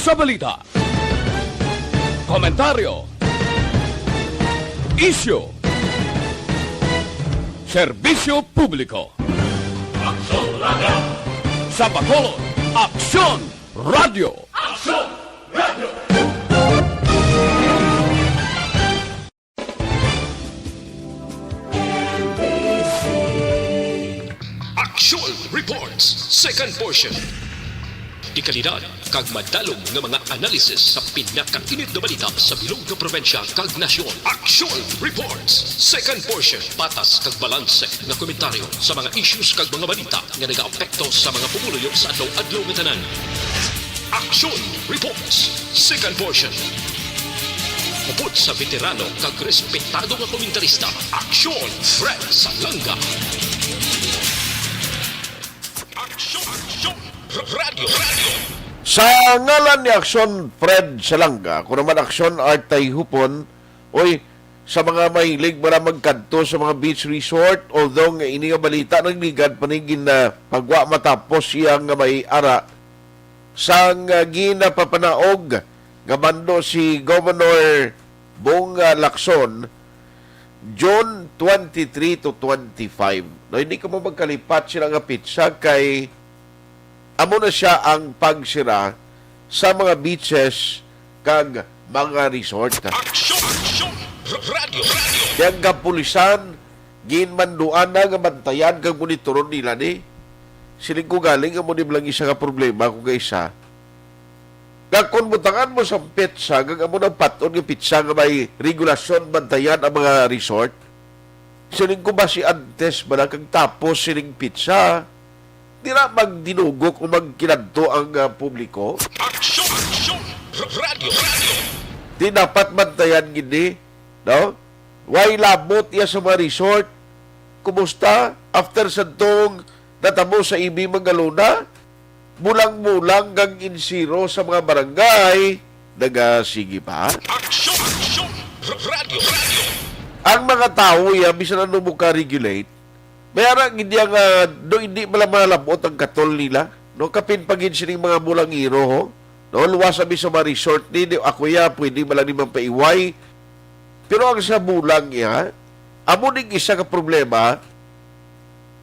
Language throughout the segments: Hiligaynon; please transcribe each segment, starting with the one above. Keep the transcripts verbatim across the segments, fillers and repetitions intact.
Sa balita, komentaryo, isyu, serbisyo publiko. Aksyon Radio. Sa Bacolod, Aksyon Radio. Aksyon Radio. Action Reports, second portion. Dekalidad kag madalom nga mga analysis sa pinakainit nga balita sa bilog nga probinsya kag nasyon. Action Reports, second portion. Patas kag balanse nga komentaryo sa mga issues kag mga balita nga nagaapekto sa mga pumuluyo sa adlaw-adlaw nga tanan. Action Reports, second portion. Upod sa veterano kag respetado nga komentarista, Aksyon Fred Salanga. Aksyon, Aksyon, R-, Radyo, Radyo. Sa ngalan ni Aksyon Fred Salanga, ako naman Aksyon Art Tayhupon, oy, sa mga mahilig man magkadto sa mga beach resort, although nga ini nga balita nagligad pa ni gina-, pagwa matapos iya nga may ara sang, ah, ginapapanaog nga mando si Governor Bong, ah, Lacson, June twenty-three to twenty-five. No, hindi ka mo magkalipat sila nga pitsa kay amo na siya ang pagsira sa mga beaches kag mga resort. Aksyon! Aksyon! R-, Radyo! Radyo! Kaya ang kapulisan, ginmanduan na nga bantayan kag monitoron nila ni. Siling ko galing, amo ni lang isa ka problema kung kaisa. Nga kung butangan mo sa petsa, kag amo nang pat-on nga petsa nga may regulasyon, bantayan ang mga resort, siling ko ba si antes ba na kag tapos sining petsa? Di na magdinugok o magkinadto ang, ah, publiko? Aksyon! Aksyon! R-, Radyo! Radyo! Di dapat bantayan gini, no? Way labot iya sa mga resort. Kumusta? After sa tong natabo sa A B Mangalona, bulang-bulang kag insiro sa mga barangay, nagasigi pa. Aksyon! Aksyon! R-, Radyo! Radyo! Ang mga tawo, ya, bisan ano mo ka-regulate, may ara gid iya nga, do, hindi pala malabot ang katol nila, no? Kapin pa gid sining mga bulangiro, ho? No? Luwas abi sa mga resort ni, di, ako ya, pwede man lang ni magpaiway. Pero ang sa bulang iya, amo ning isa ka problema,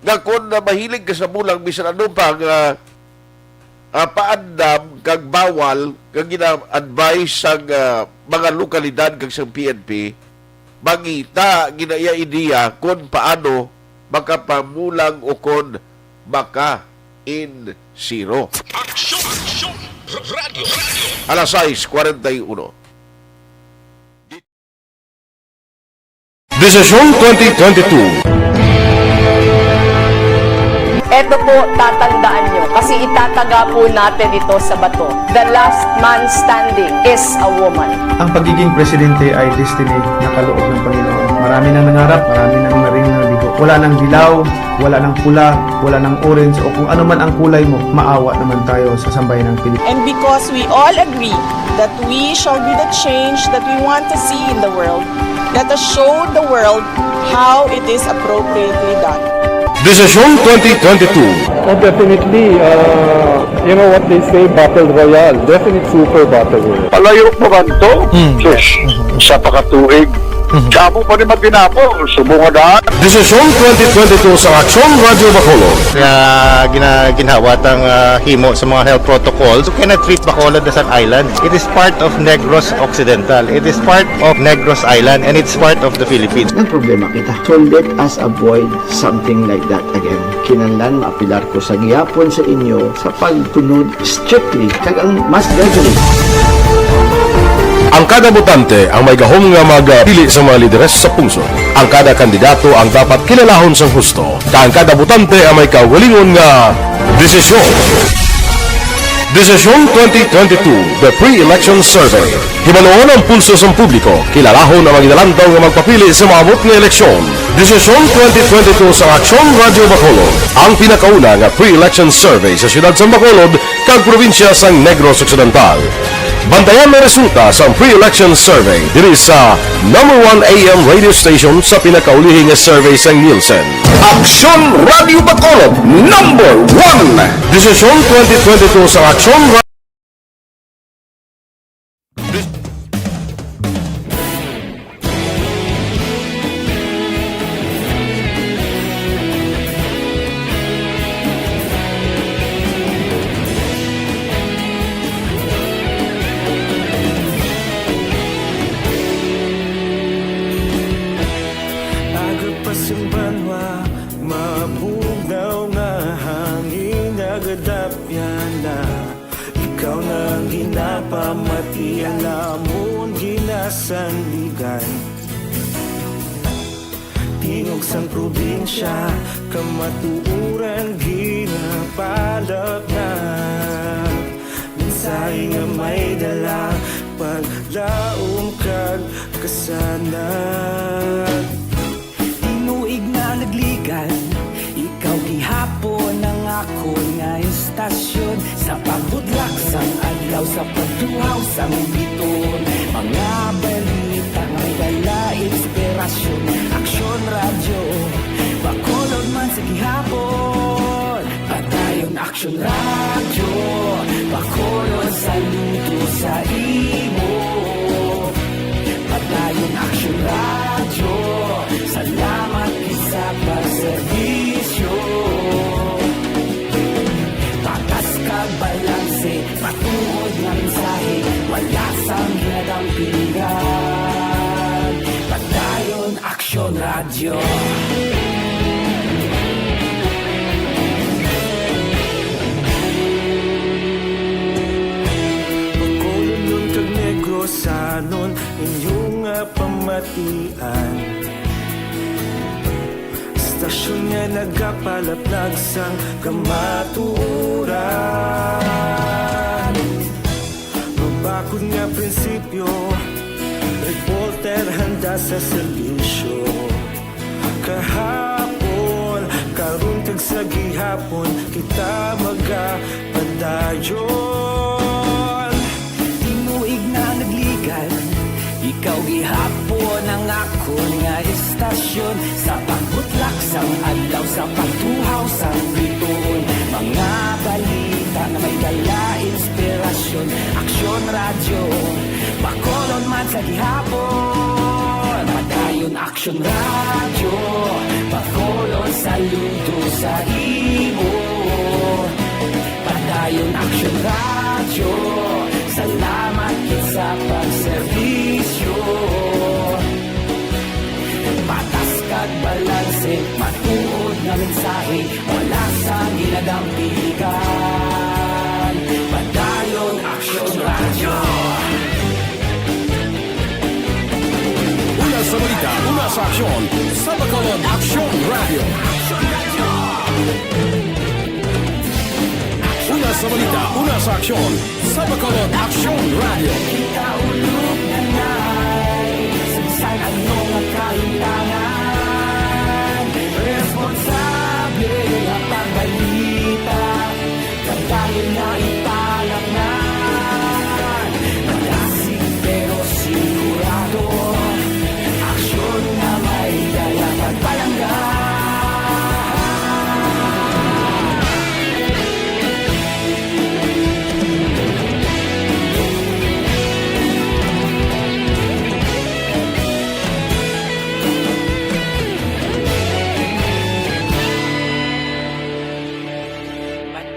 nga kung na mahilig ka sa bulang, bisan ano pa nga, ah, paandam kag bawal nga gina-advise sang, ah, mga lokalidad kag sang P N P, mangita gina iya ideya kon paano makapamulang o kon maka-insiro. Aksyon! Aksyon! R-, Radyo! Radyo! Alas sais kwarenta y uno. Desisyon twenty twenty-two. Eto po, tatandaan nyo, kasi itataga po natin ito sa bato. The last man standing is a woman. Ang pagiging presidente ay destiny na kaloob ng Panginoon. Marami nang nangarap, marami nang naring nabigo. Wala nang dilaw, wala nang pula, wala nang orange, o kung ano man ang kulay mo, maawa naman tayo sa sambayan ng Pilipinas. And because we all agree that we shall be the change that we want to see in the world, let us show the world how it is appropriately done. Desisyon twenty twenty-two. Oh, definitely, uh, you know what they say, battle royale. Definite super battle royale. Palayo pa man to? Hmm. Sus, sa pakatuig. Mhm. Sa amo pa ni Matinapol, subong nga daan. Desisyon twenty twenty-two sa Aksyon Radyo Bacolod. Nga gina-, ginhawat ang, ah, himo sa mga health protocols. You cannot treat Bacolod as an island. It is part of Negros Occidental. It is part of Negros Island, and it's part of the Philippines. Ang problema kita. So let us avoid something like that again. Kinahanglan maapilar ko sa gihapon sa inyo sa pagtunod strictly kag ang mas gradually. Ang kada botante ang may gahom nga magpili sa mga lideres sa pungsod. Ang kada kandidato ang dapat kilalahon sang husto, kag ang kada botante ang may kaugalingon nga desisyon. Desisyon twenty twenty-two, The Pre-Election Survey. Hibaluon ang pulso sang publiko, kilalahon ang mga ginalantaw nga magpapili sa maabot nga eleksyon. Desisyon twenty twenty-two sa Aksyon Radyo Bacolod, ang pinakauna nga pre-election survey sa siyudad sang Bacolod kag probinsya sang Negros Occidental. Bantayan ang resulta sang pre-election survey diri sa number one A M radio station sa pinakaulihi nga survey sang Nielsen. Aksyon Radyo Bacolod, number one. Desisyon twenty twenty-two sa Aksyon Ra- Ikaw na ang ginapamati, alamon ginasandigan. Tingog sang probinsya, kamatuoran ginapalapnag. Mensahe nga may dala, paglaom kag kasanag. Tinuig na nagligan, ikaw gihapon ang akon nga istasyon. Sa pagbutlak sang adlaw, sa pagtuhaw sang biton, mga balita nga may dala inspirasyon. Aksyon Radyo, Bacolod man sa gihapon. Padayon Aksyon Radyo, Bacolod, saludo sa imo. Padayon Aksyon Radyo, salamat gid sa pagserbisyo. Patas kag balanse, matuod nga mensahe, wala sang ginadampingan. Padayon Aksyon Radyo. Bacolodnon kag Negrosanon, inyo nga pamatian. Istasyon nga nagapalaplag sang kamatuoran. Mabakod nga prinsipyo, reporter handa sa serbisyo. Kahapon, karon kag sa gihapon, kita magapadayon. Tinuig na nagligan, ikaw gihapon ang akon nga istasyon. Sa pagbutlak sang adlaw, sa pagtuhaw sang bituon, mga balita nga may dala inspirasyon. Aksyon Radyo, Bacolod man sa gihapon. Padayon Aksyon Radyo, Bacolod, saludo sa imo. Padayon Aksyon Radyo, salamat gid sa pagserbisyo. Patas kag balanse, matuod nga mensahe, wala sang ginadampigan. Padayon Aksyon Radyo. Una sa balita, una sa aksyon, sa Bacolod Aksyon Radyo. Una sa balita, una sa aksyon, sa Bacolod Aksyon Radyo. Kita ulog na nai, sa bisan ano nga kahimtangan, responsable nga pagbalita, kadayon na ipalaknay. Malasig pero sigurado, aksyon nga may dala pagpalangga.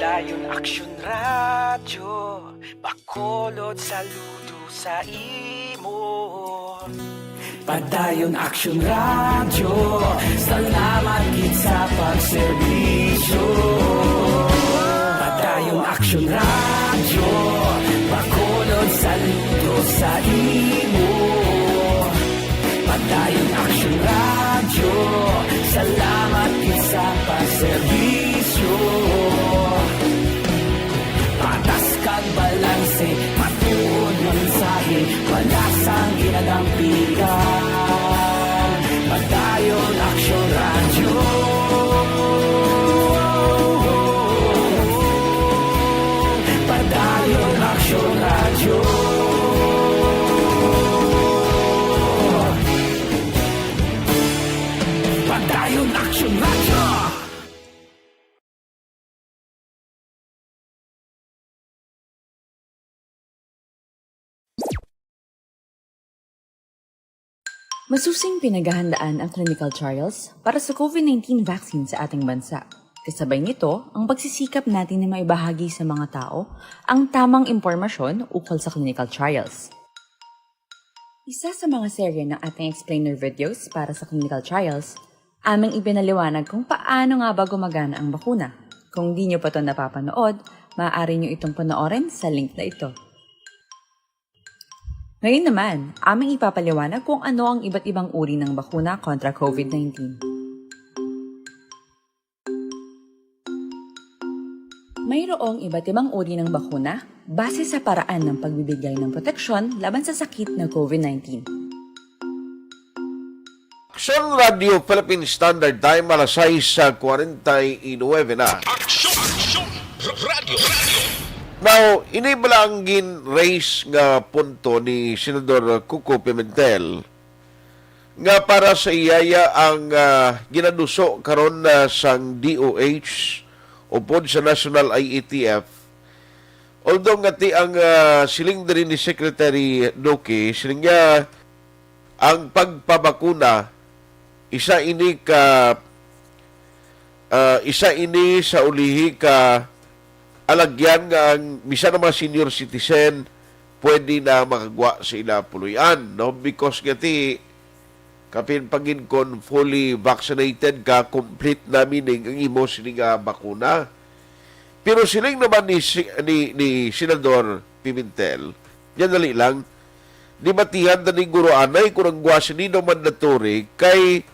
Padayon Aksyon Radyo, Bacolod, saludo sa imo. Padayon Aksyon Radyo, salamat gid sa pagserbisyo. Padayon Aksyon Radyo, Bacolod, saludo sa imo. Padayon Aksyon Radyo, salamat gid sa pagserbisyo. Patas kag balanse, matuod nga mensahe, wala sang ginadampigan. Padayon Aksyon Radyo. Padayon Aksyon Radyo. Padayon Aksyon Radyo. Masusing pinaghahandaan ang clinical trials para sa COVID nineteen vaccine sa ating bansa. Kasabay nito, ang pagsisikap natin na maibahagi sa mga tao ang tamang impormasyon ukol sa clinical trials. Isa sa mga serye ng ating explainer videos para sa clinical trials, aming ipinaliwanag kung paano nga ba gumagana ang bakuna. Kung di nyo pa to napapanood, Maaari niyo itong panoorin sa link na ito. Ngayon naman, aming ipapaliwanag kung ano ang iba't ibang uri ng bakuna kontra COVID nineteen. Mayroong iba't ibang uri ng bakuna base sa paraan ng pagbibigay ng proteksyon laban sa sakit na COVID nineteen. Aksyon Radio Philippine Standard Time, alas sais kwarenta y nuebe na. Aksyon! Aksyon! Radyo! Radyo! Now, ini bala ang gin-raise nga punto ni Senador Coco Pimentel nga para sa iyaya ang ah, ginaduso karon na sang D O H upod sa National I A T F. Although nga ti ang ah, siling diri ni Secretary Duque, siling niya ang pagpabakuna isa ini ka ah, isa ini sa ulihi ka alagyan nga ang bisan ang mga senior citizen pwede na makagwa sa ila puloy-an, no? Because nga ti kapin pagin kon fully vaccinated ka, complete na meaning ang imo sini nga bakuna. Pero siling naman ni si- ni, ni Senador Pimentel, yan dali lang, dibatihan ta ni guro anay kung ang gwa sini daw mandatory kay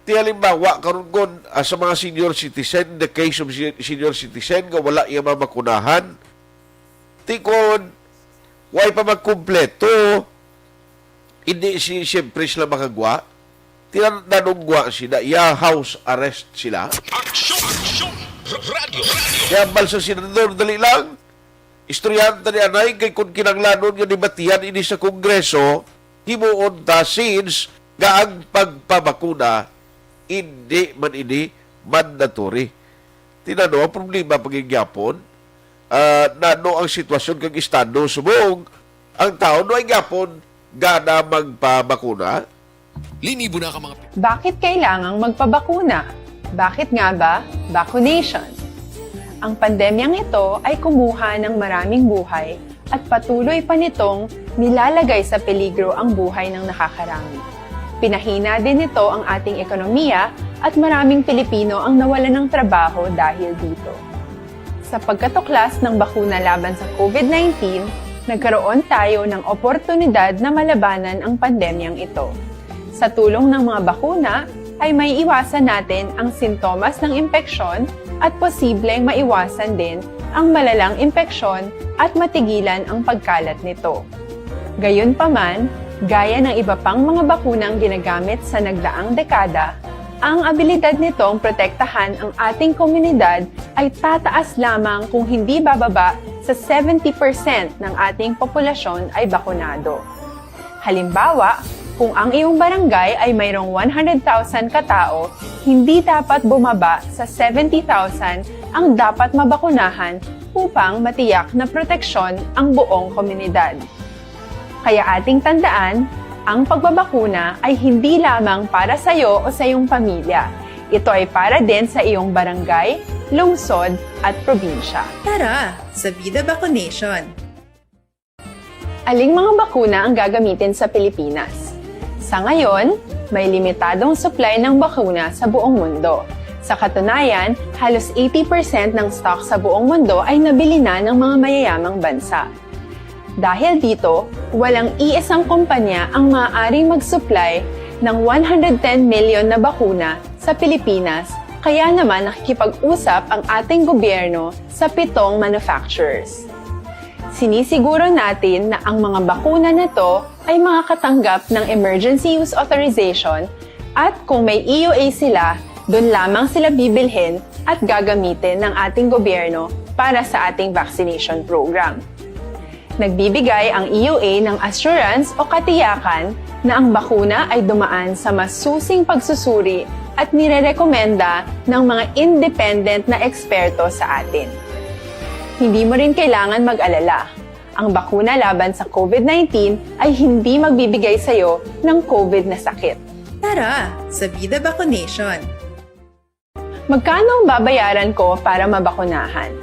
ti halimbawa karon kon ah, sa mga senior citizen, the case of si- senior citizen nga wala iya mabakunahan, ti kon way pa magkumpleto, hindi si siyempre sila makagwa. Ti nan- nanong gwa sila, iya house arrest sila. Aksyon! Aksyon! Radyo! Radyo! Kaya bal sa senador, dali lang. Istoryahan ta ni anay kay kung kinanglanon nga debatihan ini sa Kongreso, himuon ta since nga ang pagpabakuna hindi man ini mandatory. Tinano ang problema pagigyapon, ah, nano ang sitwasyon kag estado subong ang tawo no ay gyapon gana magpabakuna? Linibo na ka mga Bakit kailangang magpabakuna? Bakit nga ba vaccination? Ang pandemyang ito ay kumuha ng maraming buhay at patuloy pa nitong nilalagay sa peligro ang buhay ng nakakarami. Pinahina din nito ang ating ekonomiya at maraming Pilipino ang nawalan ng trabaho dahil dito. Sa pagkatuklas ng bakuna laban sa COVID nineteen, nagkaroon tayo ng oportunidad na malabanan ang pandemyang ito. Sa tulong ng mga bakuna, ay maiiwasan natin ang sintomas ng impeksyon at posibleng maiwasan din ang malalang impeksyon at matigilan ang pagkalat nito. Gayunpaman, gaya ng iba pang mga bakunang ginagamit sa nagdaang dekada, ang abilidad nitong protektahan ang ating komunidad ay tataas lamang kung hindi bababa sa seventy percent ng ating populasyon ay bakunado. Halimbawa, kung ang iyong barangay ay mayroong one hundred thousand ka tao, hindi dapat bumaba sa seventy thousand ang dapat mabakunahan upang matiyak na proteksyon ang buong komunidad. Kaya ating tandaan, ang pagbabakuna ay hindi lamang para sa iyo o sa iyong pamilya. Ito ay para din sa iyong barangay, lungsod, at probinsya. Tara sa Vida Vaccination! Aling mga bakuna ang gagamitin sa Pilipinas? Sa ngayon, may limitadong supply ng bakuna sa buong mundo. Sa katunayan, halos eighty percent ng stock sa buong mundo ay nabili na ng mga mayayamang bansa. Dahil dito, walang iisang kumpanya ang maaaring mag-supply ng one hundred ten million na bakuna sa Pilipinas, kaya naman nakikipag-usap ang ating gobyerno sa pitong manufacturers. Sinisiguro natin na ang mga bakuna na to ay makakatanggap ng Emergency Use Authorization at kung may E U A sila, doon lamang sila bibilhin at gagamitin ng ating gobyerno para sa ating vaccination program. Nagbibigay ang E U A ng assurance o katiyakan na ang bakuna ay dumaan sa masusing pagsusuri at nirerekomenda ng mga independent na eksperto sa atin. Hindi mo rin kailangan mag-alala. Ang bakuna laban sa COVID nineteen ay hindi magbibigay sa iyo ng COVID na sakit. Tara sa Vida Vaccination! Magkano ang babayaran ko para mabakunahan?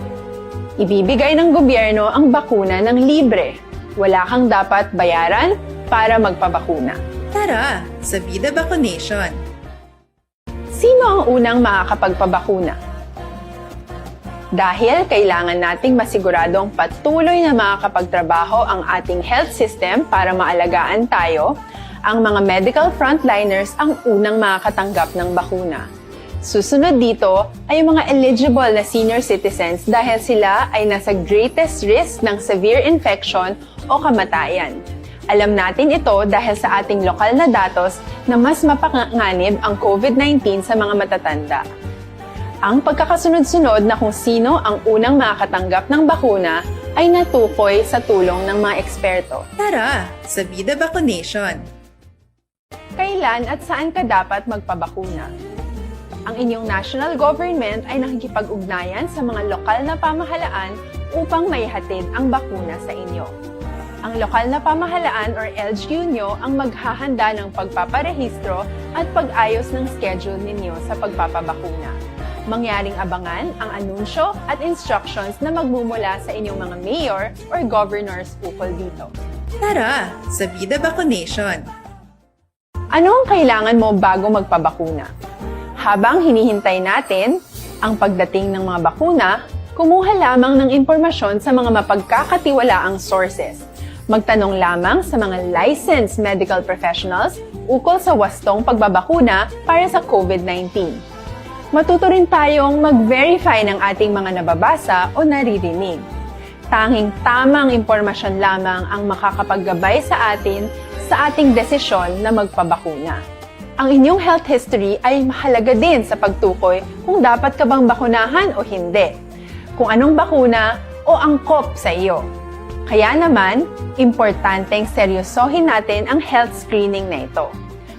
Ibibigay ng gobyerno ang bakuna ng libre. Wala kang dapat bayaran para magpabakuna. Tara sa Vida Vaccination! Sino ang unang makakapagpabakuna? Dahil kailangan nating masiguradong patuloy na makakapagtrabaho ang ating health system para maalagaan tayo, ang mga medical frontliners ang unang makakatanggap ng bakuna. Susunod dito ay ang mga eligible na senior citizens dahil sila ay nasa greatest risk ng severe infection o kamatayan. Alam natin ito dahil sa ating lokal na datos na mas mapanganib ang COVID nineteen sa mga matatanda. Ang pagkakasunod-sunod na kung sino ang unang makakatanggap ng bakuna ay natukoy sa tulong ng mga eksperto. Tara, sa Bida Vaccination! Kailan at saan ka dapat magpabakuna? Ang inyong national government ay nakikipag-ugnayan sa mga lokal na pamahalaan upang maihatid ang bakuna sa inyo. Ang lokal na pamahalaan or L G U nyo ang maghahanda ng pagpaparehistro at pag-ayos ng schedule ninyo sa pagpapabakuna. Mangyaring abangan ang anunsyo at instructions na magmumula sa inyong mga mayor or governors ukol dito. Tara, sa Bida Vaccination! Ano ang kailangan mo bago magpabakuna? Habang hinihintay natin ang pagdating ng mga bakuna, kumuha lamang ng impormasyon sa mga mapagkakatiwalaang sources. Magtanong lamang sa mga licensed medical professionals ukol sa wastong pagbabakuna para sa COVID nineteen. Matuto rin tayong mag-verify ng ating mga nababasa o naririnig. Tanging tamang impormasyon lamang ang makakapaggabay sa atin sa ating desisyon na magpabakuna. Ang inyong health history ay mahalaga din sa pagtukoy kung dapat ka bang bakunahan o hindi, kung anong bakuna o angkop sa iyo. Kaya naman, importanteng seryosohin natin ang health screening na ito.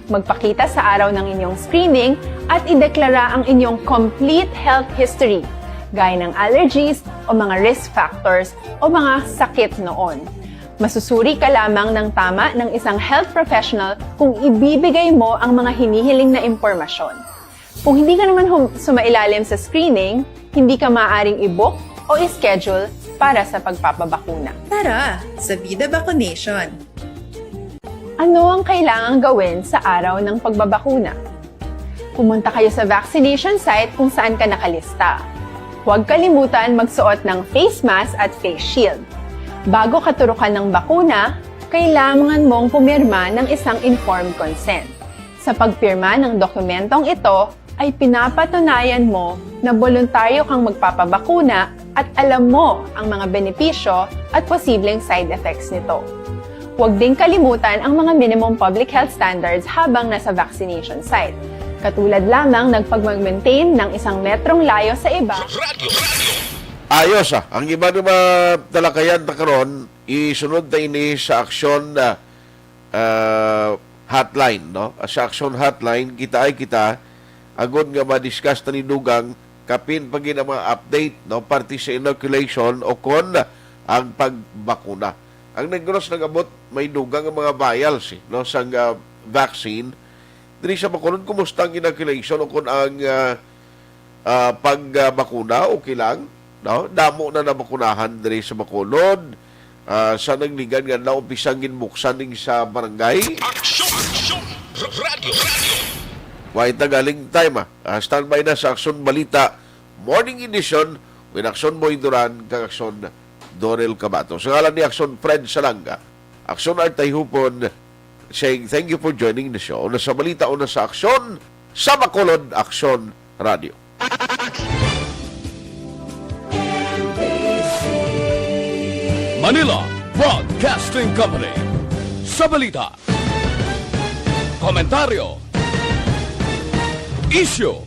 Magpakita sa araw ng inyong screening at ideklara ang inyong complete health history, gaya ng allergies o mga risk factors o mga sakit noon. Masusuri ka lamang ng tama ng isang health professional kung ibibigay mo ang mga hinihiling na impormasyon. Kung hindi ka naman hum- sumailalim sa screening, hindi ka maaaring i-book o i-schedule para sa pagpapabakuna. Tara, sa Bida Vaccination! Ano ang kailangang gawin sa araw ng pagbabakuna? Pumunta kayo sa vaccination site kung saan ka nakalista. Huwag kalimutan magsuot ng face mask at face shield. Bago katurukan ng bakuna, kailangan mong pumirma ng isang informed consent. Sa pagpirma ng dokumentong ito, ay pinapatunayan mo na boluntaryo kang magpapabakuna at alam mo ang mga benepisyo at posibleng side effects nito. Huwag ding kalimutan ang mga minimum public health standards habang nasa vaccination site. Katulad lamang ng pagmag-maintain ng isang metrong layo sa iba. Ayos, ah. Ang iba nga mga talakayan ta karon, isunod ta ini sa aksyon, ah, ah, hotline, no? Sa aksyon hotline, kita ay kita, agod nga ma-discuss ta ni Dugang, kapin pa gid ang mga update, no? Parte sa inoculation o kon ang pagbakuna. Ang Negros nag-abot, may dugang nga mga vials, eh, no? Sang, ah, vaccine. Diri sa Bacolod, kumusta ang inoculation o kon ang, ah, ah, pagbakuna, okay lang, no? Damo na nabakunahan diri sa Bacolod. Ah, sa nagligad nga adlaw, umpisang ginbuksan ning sa barangay. Aksyon! Aksyon! Radyo! Radyo! Wa ita galing time, ah. Ah, standby na sa Aksyon Balita Morning Edition with Aksyon Boy Duran kag Aksyon Dorel Cabato. Sa ngalan ni Aksyon Fred Salanga, Aksyon Artay Hupon, saying thank you for joining the show. Una sa balita, una sa aksyon, sa Bacolod Aksyon Radio. Manila Broadcasting Company. Sa balita, komentaryo, isyu,